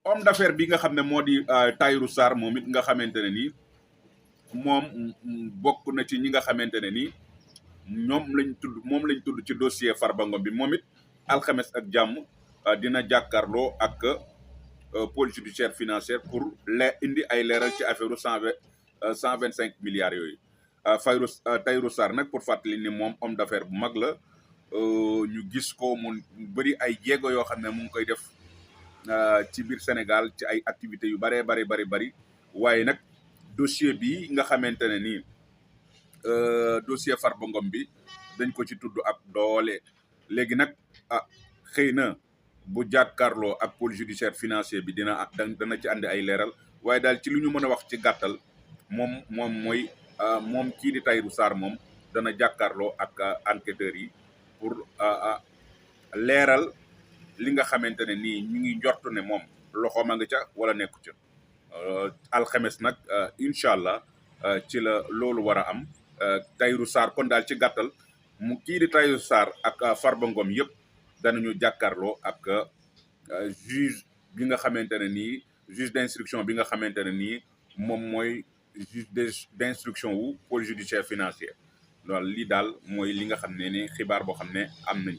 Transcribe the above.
homme d'affaires bi nga xam ne moo di Tahirou Sarr moom it nga xamante ne nii moom bokk na ci ñi nga xamante ne nii moom lañ tudd ci dossier Farba Ngom bi moom it alxames ak jàmm dina jàkkaarloo ak pôle judiciaire financière pour indi ay leeral ci affaire 125 milliards yooyu. Tahirou Sarr nag pour fàttali ni moom homme d'affaires bu mag la ñu gis ko mu bëri ay jéego yoo xam ne mu ngi koy def ci biir Sénégal ci ay activités yu bëree bëri waaye nag dossier bi nga xamante ne nii dossier Farba Ngom bi dañ ko ci tudd ak doole léegi nag xëy na bu jàkkaarloo ak pôle judiciaire financier bi dana ci andi ay leeral waaye daal ci lu ñu mën a wax ci gàttal moom mooy moom kii di Tahirou Sarr moom dana jàkkaarloo ak enquêteurs yi pour leeral li nga xamante ne nii ñu ngi njort ne moom loxoom a nga ca wala nekku ca alxames nag incha allah ci la loolu war a am Tahirou Sarr kon daal ci gàttal mu kii di Tahirou Sarr ak Farba Ngom yëpp danañu jàkkaarloo ak juge bi nga xamante ne nii juge d'instruction bi nga xamante ne nii moom mooy juge d'instruction wu pôle judiciaire financier loolu lii daal mooy li nga xam ne ni xibaar boo xam ne am nañ